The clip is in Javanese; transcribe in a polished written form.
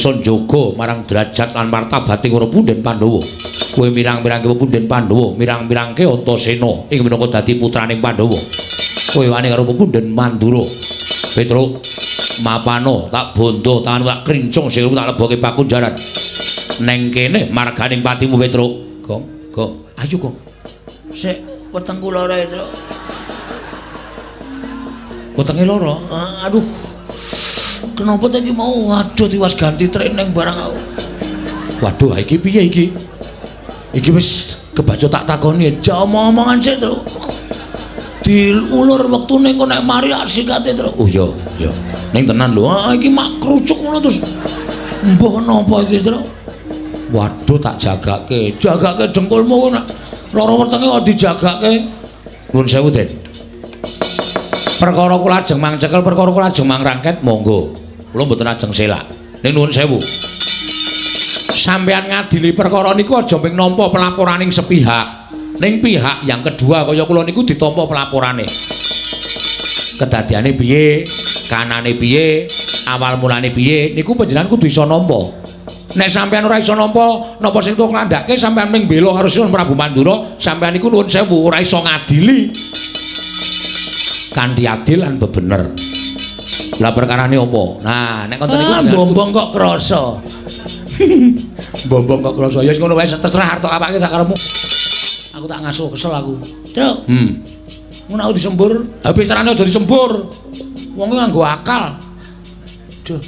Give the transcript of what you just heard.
iso njaga marang derajat lan martabating para punden Pandhawa. Kowe mirang-mirangke punden Pandhawa, mirang-mirangke Antasena ing minangka dadi putraning Pandhawa. Kowe wani karo punden Mandura. Petruk, mapano tak bondo tangan tak krincung sikilmu tak leboke pakunjaran. Neng kene marganing patimu Petruk. Gong, gong, ayo gong. Sik wetengku lara, Truk. Wetenge lara. Aduh. Kenapa ta iki mau? Waduh, tiwas ganti training barang aku. Waduh, iki piye iki? Iki wis kebaca tak takoni, Ja omong-omongan sik, Truk. Diulur wektune engko nek mari sikate, Truk. Oh iya, iya. Ning tenan lho, Ah, iki mak krucuk ngono terus. Mbah napa iki, Truk? Waduh, tak jagake. Jagake dengkulmu nek lara wetenge kok dijagake. Nuwun sewu, Den. Perkara kula ajeng mangcekel, perkara kula ajeng mangrangket, monggo. Kula mboten ajeng selak. Ning nuwun sewu. Sampeyan ngadili perkara niku aja mung nampa pelaporaning sepihak. Ning pihak yang kedua kaya kula niku ditampa pelaporane. Kedadiane piye, kanane piye, awal mulane piye, niku panjenengan kudu iso nampa. Nek sampeyan ora iso nampa napa sing tok klandhake sampeyan ming bela karo Sinuwun Prabu Mandura, sampeyan niku nuwun sewu ora iso ngadili kanthi adil lan bebener. Lah perkarane apa? Nah, nek konten niku Ah, bombong kok krasa. Bombong kok krasa. Ya wis ngono wae terserah arep apake sakarepmu. Aku tak ngasuh kesel aku. Truk, ngono aku disembur. Ha piye carane aja disembur. Wong nganggo akal. Duh.